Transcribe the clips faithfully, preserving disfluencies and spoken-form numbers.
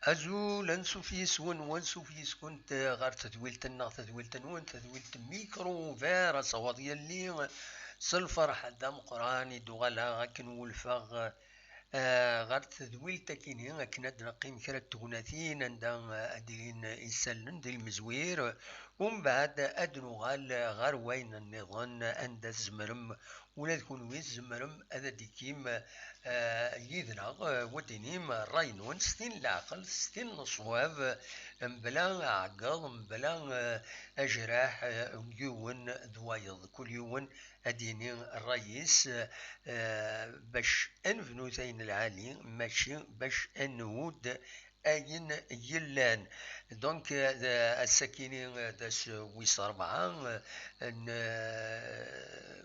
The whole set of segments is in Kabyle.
Azul, ansuf yis-wen, wansuf yis-kent ɣer tedwilt-nneɣ, tedwilt-nwen, tedwilt Micro Ouvert, asawaḍ yelli s lferḥ d ameqqran i d-uɣaleɣ akken wulfeɣ, eh, ɣer tedwilt akini, akken ad d-neqqim kra n tegnatin anda, eh, ad d-ilin isallen di lmezwir, umbeɛd ad nuɣal ɣer wayen nniḍen anda tzemrem ula d kunwi tzemrem ad d-tikim, eh, yid-neɣ, eh, wa d-inim ṛṛay-nwen s tin n leɛqel, s tin n ṣṣwab, mebla aɛeggeḍ, mebla, eh, ajraḥ, eh, n yiwen d wayeḍ. Kul yiwen ad d-yini ṛṛay-is, eh, bac ad nebnu ayen lɛali, mačči bac ad nhudd ayen yellan. Donc, euh, ass-akini, euh, d ass wis ṛebɛa, euh, n, euh,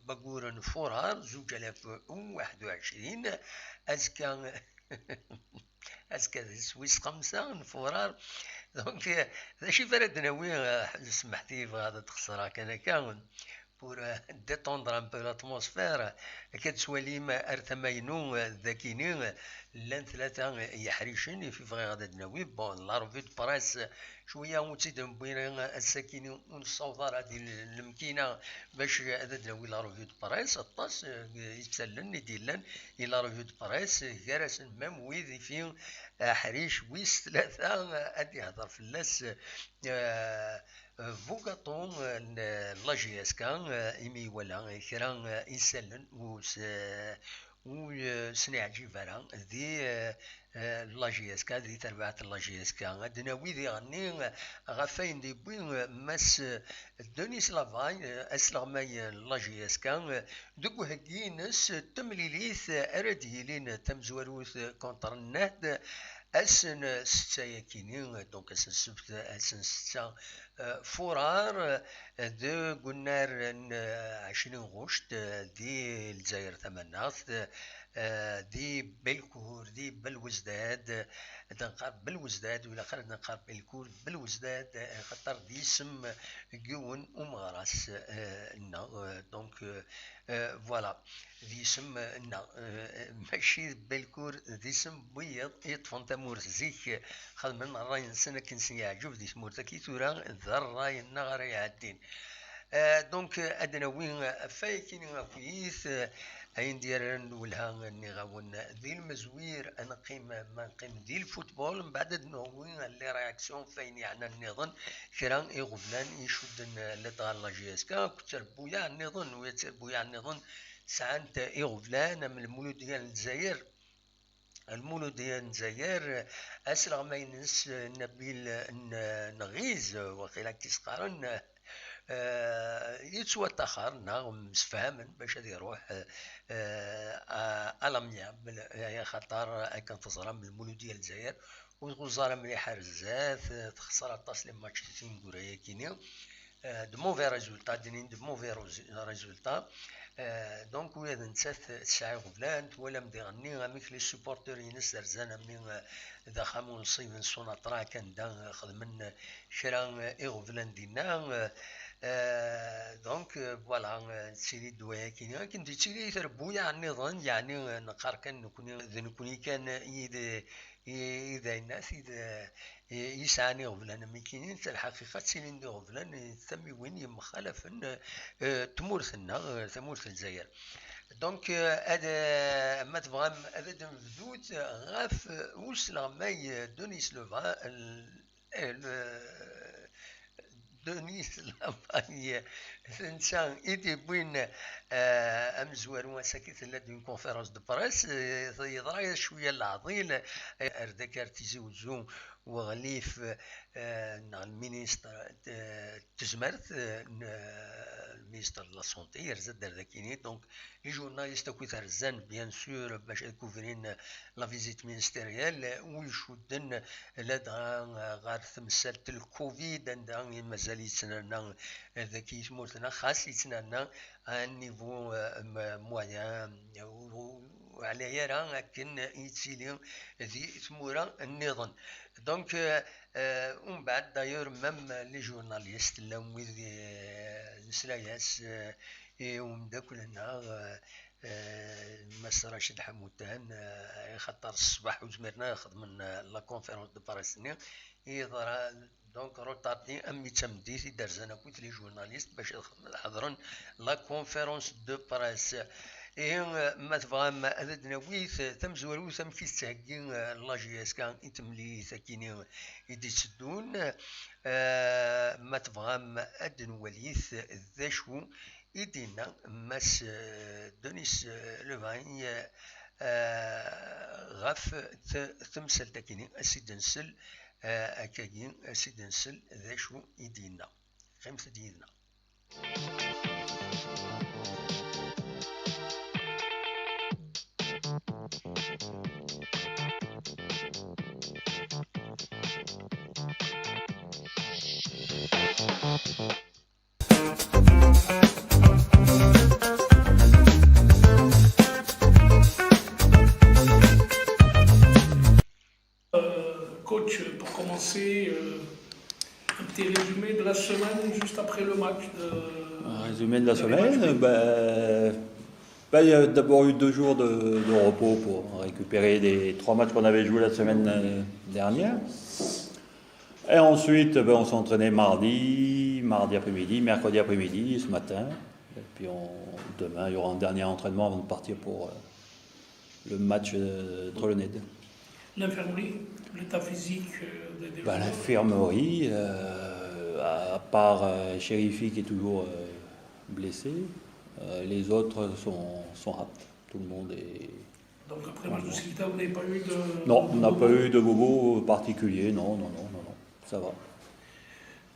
waggur n fuṛar, zuǧ alaf u waḥed u ɛecrin, azekka, azekka d ass wis xemsa n fuṛar. Donc, euh, d acu i ara d-nawi, euh, smeḥt-iyi, bɣiɣ ad xeṣreɣ kan akka, pour, euh, détendre un peu l'atmosphère, akka ad twalim ar tama-inu, euh, d akini, euh, llan tlata, euh, yeḥricen i bɣiɣ ad d-nawi. Bon, la revue de presse, euh, cwiya ur tt-id-newwi ara, euh, ass-akini ur nessaweḍ ara di l-, lemkina bac, euh, ad d-nawi la revue de presse. Aṭas, euh, isallen i d-yellan i la revue de presse, euh, gar-asen même wid i fi aḥric wis tlata, euh, ad d-yehder fell-as, euh, bugaṭu, eh, n la J S K, eh, imi iwala kra, eh, isallen ur s-, ur, eh, sen-iɛǧib ara di, eh, eh, la J S K, di terbaɛt n la J S K. Ad d-nawi diɣenni, eh, ɣef wayen d-yewwi, eh, Mass, eh, Denis Lavalle, eh, asleɣmay n la J S K, eh, deg uheggi-ines n temlilit, eh, ara d-yilin tamezwarut, eh, contre Nnehd, ass n ssetta yakini, donc ass n ssebt, ass n ssetta, eh, furar, eh, deg unnar n, eh, ɛecrin ɣuct, eh, di Lezzayer Tamaneɣt, eh, di Belkur, di Belwezdad, eh, d neqqar Belwezdad, wala xir d neqqar Belkur, Belwezdad, eh, xaṭer d isem n yiwen umeɣras, eh, nneɣ, eh, donc, eh, eh, voilà. D isem, eh, nneɣ, eh, mačči d Belkur, d isem n wiyiḍ i yeṭṭfen tamurt zik, eh, xedmen ṛṛay-nsen akken sen-yeɛǧeb di tmurt-agi tura, d ṛṛay-nneɣ ara iɛeddin. Eh, donc, eh, ad d-nawi, eh, ɣef wayakini akkit, eh, ayen d-yerran lwelha, nniɣ-awen, di lmezwir, ad neqqim, ma neqqim di lfutbol, mbeɛd ad d-nawi les réactions ɣef wayen yeɛnan nniḍen, kra iɣeblan icudden, eh, ladɣa la J S K, akked trebbuyaɛ nniḍen, u tirbuyaɛ nniḍen sɛant iɣeblan am Lmuludya n Lezzayer. Lmuludya n Lezzayer, asleɣmay-ines, eh, Nabil n, n Ɣiz, waqila akka i s-qqaren, eh, yettwaṭaxer neɣ msefhamen bac ad iruḥ, eh, eh, à, à l'Amiable, eh, axaṭer akken teẓram Lmuludya n Lezzayer ur tɣuẓ ara mliḥ ar zdat, eh, texṣer aṭas les matchs tineggura-yakini. Eh, de mauvais résultats, d-inin de mauvais résu-, résultats. Eh, donc, ula d nettat tesɛa iɣeblan, twalam diɣenni amek les supporters-ines rzan, am ni, eh, d axxam unṣib n Sonatrach, anda, eh, xedmen, eh, kra, eh, iɣeblan dinna. Eh, donc, eh, voilà, eh, tettili ddwa-yakini. Akken d-tettili trebbuyaɛ nniḍen, yeɛni, eh, neqqar kan nekni, d nekni kan, eh, i d, i, i d ayennat, i d, eh, i, yesɛan iɣeblan am ikinin, d lḥaqiqa ttilin d iɣeblan, eh, tamiwin yemxalafen, eh, tmurt-nneɣ, eh, tamurt n Lezzayer. Donc, eh, ad, eh, ma tebɣam ad d-nebdut ɣef, eh, usleɣmay, eh, Denis Leva, l-, eh, le-, Denis Lavalle, d netta i d-yewwin, eh, amezwaru ass-agi, tella-d une conférence de presse, eh, yeḍra-yas cwiya n leɛḍil, eh, ar dak ar Tizi Wezzu, weɣlif, eh, neɣ lministr, eh, n tezmert, eh, n, eh, lministr de la santé, yerza-d ar dakini. Donc, les journalistes akkit rzan, bien sûr, bac ad couvrin la visite ministérielle, u icudden ladɣa, eh, ɣer temsalt n lcovid, anda i mazal yettnerna, eh, daki i tmurt-nneɣ, xas yettnerna à un niveau, eh, m-, moyen, ur, ur ɛlay ara akken yettili di tmura nniḍen. Donc, euh, euh, umbeɛd, d'ailleurs, même les journalistes, llan wid, euh, nesla-yas, euh, i umeddakel-nneɣ, euh, Eh, Mass Racid Ḥamutan, eh, ixaṭer ṣṣbeḥ ur zmiren ara xedmen, eh, la conférence de presse-nni, yeḍra donc retard-nni, am i d tameddit i d-rzan akkit les journalistes bac ad xedmen, ad ḥeḍren la conférence de presse. Ihi, eh, ma tebɣam ad d-nawi t-, tamezwarut amek i tettheggi, eh, la J S K i temlilit akkin i d-itteddun, eh, ma tebɣam ad d-nwali t-, d acu i d-yenna Mass, eh, Denis, eh, Levagne, eh, ɣef t-, temsalt-akini, a s-id-nsel, eh, akkagi, a s-id-nsel d acu i d-yenna. Qqimet-d yid-neɣ. Euh, coach, pour commencer, euh, un petit résumé de la semaine juste après le match de... Un résumé de la semaine, ben, ben, il y a d'abord eu deux jours de, de repos pour récupérer les trois matchs qu'on avait joués la semaine euh, dernière. Et ensuite, ben, on s'est entraîné mardi, mardi après-midi, mercredi après-midi, ce matin. Et puis on, demain, il y aura un dernier entraînement avant de partir pour euh, le match euh, Trelonnet. L'infirmerie, l'état physique euh, des, des Ben, joueurs. L'infirmerie, euh, à, à part euh, Chérifi qui est toujours euh, blessé, euh, les autres sont, sont aptes. Tout le monde est. Donc après le match de Skikda, vous n'avez pas eu de... Non, on n'a pas eu de bobo particulier, non, non, non, non, non, ça va.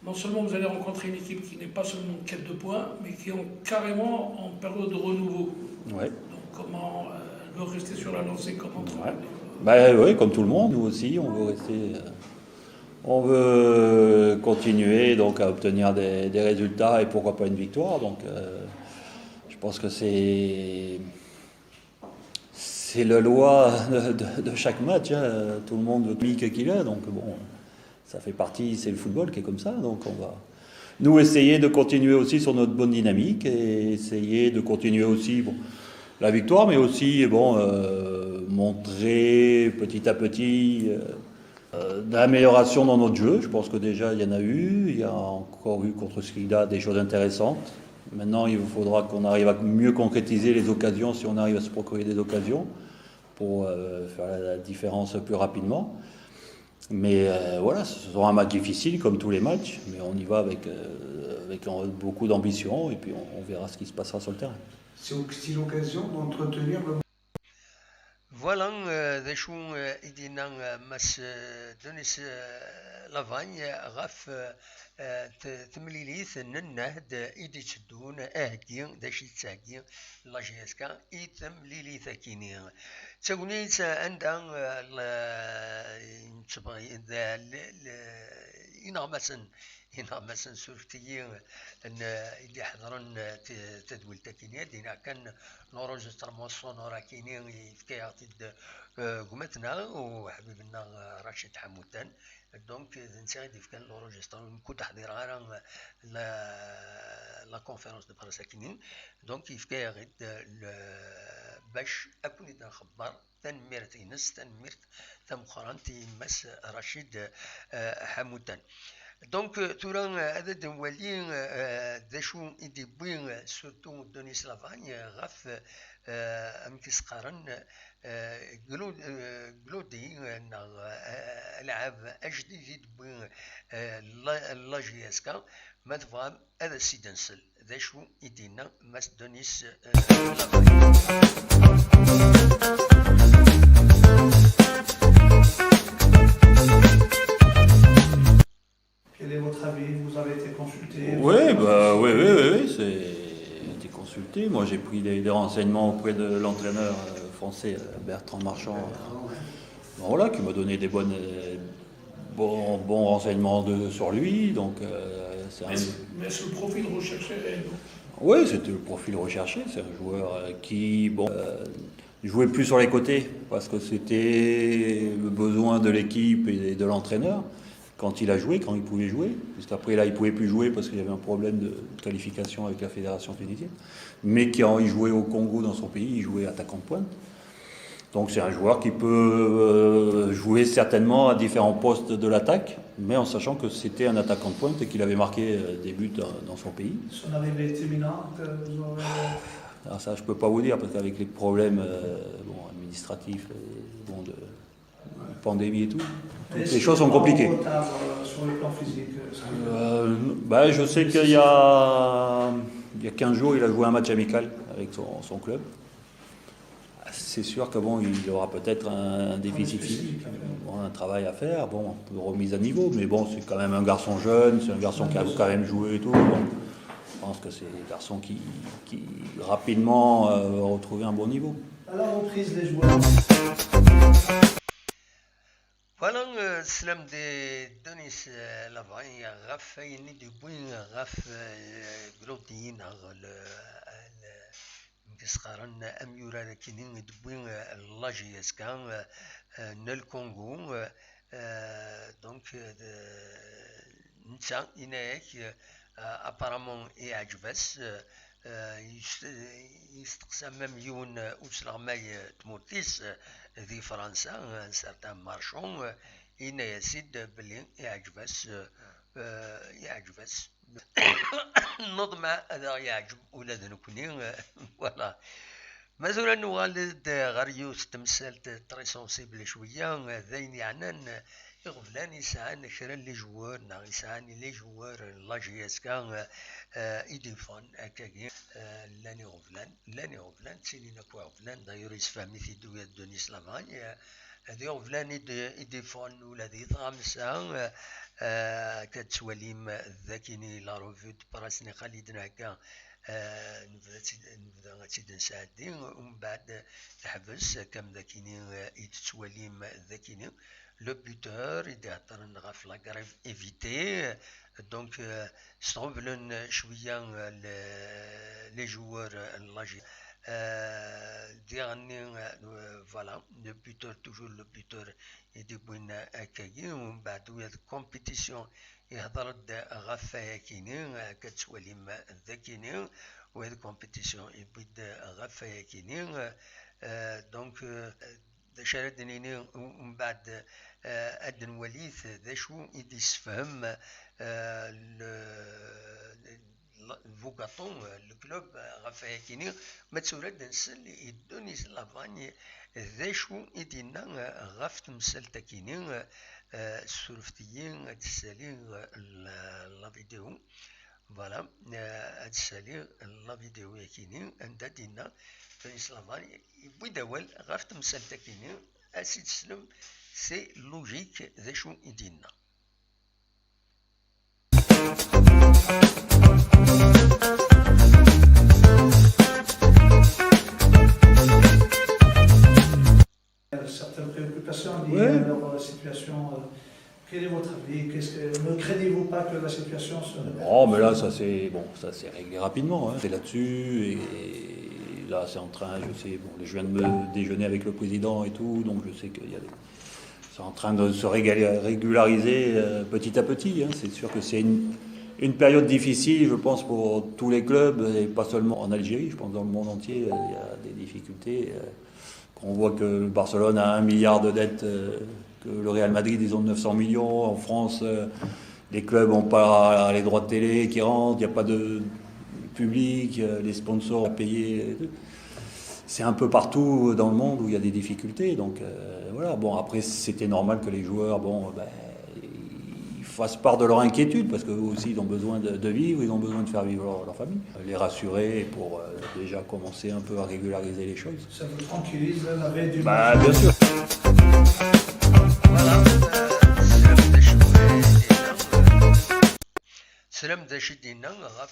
Non seulement vous allez rencontrer une équipe qui n'est pas seulement en quête de points, mais qui est en- carrément en période de renouveau. Ouais. Donc comment euh, elle veut rester sur la lancée comme entraîneur. Ouais. Ben oui, comme tout le monde, nous aussi, on veut rester. Euh, on veut continuer donc à obtenir des, des résultats et pourquoi pas une victoire. Donc, euh, je pense que c'est c'est la loi de, de- de chaque match. Hein. Tout le monde veut qu'il a, donc bon, ça fait partie, c'est le football qui est comme ça. Donc on va nous essayer de continuer aussi sur notre bonne dynamique et essayer de continuer aussi bon, la victoire, mais aussi bon, euh, montrer petit à petit euh, euh, d'amélioration dans notre jeu. Je pense que déjà il y en a eu, il y a encore eu contre Skikda des choses intéressantes. Maintenant, il faudra qu'on arrive à mieux concrétiser les occasions si on arrive à se procurer des occasions pour euh, faire la différence plus rapidement. Mais euh, voilà, ce sera un match difficile comme tous les matchs, mais on y va avec, euh, avec beaucoup d'ambition et puis on, on verra ce qui se passera sur le terrain. C'est aussi l'occasion d'entretenir le Voilà, euh, d acu euh, i d-yenna euh, Mass euh, Denis euh, Lavagne euh, ɣef euh, euh, t- temlilit n nnehd i d-itteddun aheggi d acu i d-tettheggi la J S K i temlilit akini. D tagnit anda ineɣmasen ineɣmasen surfet-iyi i d-iḥeḍren tadwilt akini ad d-iniɣ kan l'enregistrement sonore akini yefka-yaɣ-t-id gma-tneɣ uḥbib-nneɣ Racid Ḥamutan. Donc d netta i d-yefkan l'enregistrement, nekk ur d-ḥḍireɣ ara la conférence de presse akini. Donc yefka-yaɣ-id bac ad ken-id-nxebber. Tanemmirt-ines, tanemmirt tameqqrant i Mass Racid Ḥamutan. Donc tura ad d-nwali d acu i d-iwwi surtout Denis Lavagne ɣef amek i s-qqaren glodi neɣ alɛab ajdid i d-tewwi la J S K. Ma tebɣam ad as-id-nsel d acu i d-yenna Mass Denis Lavagne. Quel est votre avis ? Vous avez été consulté ? Oui, bah, oui, oui, oui, oui, c'est été consulté. Moi, j'ai pris des, des renseignements auprès de l'entraîneur euh, français, euh, Bertrand Marchand, euh, bon, voilà, qui m'a donné des bonnes, euh, bons, bons renseignements de, sur lui. Donc, euh, c'est un... Mais, mais ce profil recherché est... Oui, c'était le profil recherché. C'est un joueur euh, qui, bon, euh, jouait plus sur les côtés parce que c'était le besoin de l'équipe et de l'entraîneur. quand il a joué, quand il pouvait jouer, puisqu'après là, il pouvait plus jouer parce qu'il y avait un problème de qualification avec la fédération tunisienne, mais quand il jouait au Congo dans son pays, il jouait attaquant de pointe. Donc c'est un joueur qui peut euh, jouer certainement à différents postes de l'attaque, mais en sachant que c'était un attaquant de pointe et qu'il avait marqué euh, des buts dans, dans son pays. Son arrivée est imminente, vous aurez... Alors ça, je peux pas vous dire, parce qu'avec les problèmes euh, bon, administratifs, euh, bon, de pandémie et tout, toutes Est-ce les choses qu'il sont prend compliquées. Retard euh, sur le plan physique euh, ça- Euh, bah, je sais qu'il y a, il y a quinze jours, il a joué un match amical avec son, son club. C'est sûr que bon, il aura peut-être un déficit physique, bon, un travail à faire, bon, de remise à niveau, mais bon, c'est quand même un garçon jeune, c'est un garçon qui a quand même joué et tout. Donc, je pense que c'est des garçons qui, qui rapidement euh, vont retrouver un bon niveau. À la reprise, les joueurs. Voilà, euh, teslam di Denis euh, Lavray ɣef wayen i d-yewwi ɣef euh, Glodiyin neɣ le- le- amek i s-qqaren amyurar akini i d-yewwi euh, la J S K euh, euh, n le Congo euh, euh, donc euh, de- netta yenna-yak euh, apparemment iɛǧeb-as euh, euh, yest- yesteqsa même yiwen euh, usleɣmay euh, tmurt-is euh, di Fransa, un certain Marchand, euh, yenna-yas-id belli iɛǧeb-as, euh, euh, iɛǧeb-as. Neḍmeɛ ad aɣ-yeɛǧeb ula d nekkni, euh, voilà. Ma tura nuɣal-d ɣer yiwet temsalt très sensible cwiya, d ayen yeɛnan iɣeblan yesɛan kra n les joueurs neɣ yesɛan les joueurs n la J S K euh, i d-yeffɣen akkagi, euh, llan iɣeblan, llan iɣeblan, ttinin akk iɣeblan, d'ailleurs yessefhem-it-id uya d Denis Lavray, euh, d iɣeblan i d- i d-yeffɣen ula di tɣamsa, euh, euh, akka tettwalim d akini la revue de presse n Xalid Nɛekka, euh, nebda ad tt-id- nebda ad tt-id-nesɛeddi, umbeɛd teḥbes, akka am d akini euh, i d-tettwalim d akini le buteur i d-iheddren ɣef la grève évitée, donc euh, sɣeblen cwiya euh, le- les joueurs euh, n la J- euh, diɣenni euh, voilà, le buteur, toujours le buteur i d-yewwin akkagi, umbeɛd uya d compétition ihder-d ɣef wayakini, akka tettwalim d akini, uya d compétition yewwi-d ɣef wayakini, euh, donc euh, d acu ara d-nini umbeɛd euh, ad d-nwalit d acu i d-yessefhem euh, le- Bugaṭu, le club, ɣef wayakini, ma tura ad nsel i Denis Lavray d acu i d-yenna ɣef temsalt-akini, surfet-iyi ad d-ssaliɣ la vidéo, voilà, ad d-ssaliɣ la vidéo-yakini anda d-yenna Denis Lavray, yewwi-d awal ɣef temsalt-akini, ad s-id-teslem, c'est logique d acu i d-yenna. Certaines préoccupations liées ouais. à leur euh, situation. Euh, quel est votre avis? Qu'est-ce que, ne craignez-vous pas que la situation se... Non, mais là, ça s'est bon, ça s'est réglé rapidement. Hein. C'est là-dessus et là, c'est en train, je sais, bon, je viens de me déjeuner avec le président et tout, donc je sais qu'il y a des... C'est en train de se régulariser euh, petit à petit. Hein. C'est sûr que c'est une, une période difficile, je pense, pour tous les clubs, et pas seulement en Algérie, je pense dans le monde entier, euh, il y a des difficultés. Euh, quand on voit que le Barcelone a un milliard de dettes, euh, que le Real Madrid, ils ont neuf cents millions, en France, euh, les clubs n'ont pas les droits de télé qui rentrent, il n'y a pas de public, euh, les sponsors à payer. C'est un peu partout dans le monde où il y a des difficultés. Donc euh, voilà. Bon, après, c'était normal que les joueurs, bon, ben, ils fassent part de leur inquiétude parce qu'eux aussi, ils ont besoin de, de, vivre, ils ont besoin de faire vivre leur, leur famille. Les rassurer pour euh, déjà commencer un peu à régulariser les choses. Ça vous tranquillise la veille du bah, bien sûr. Voilà. Teslam d acu d-yenna ɣef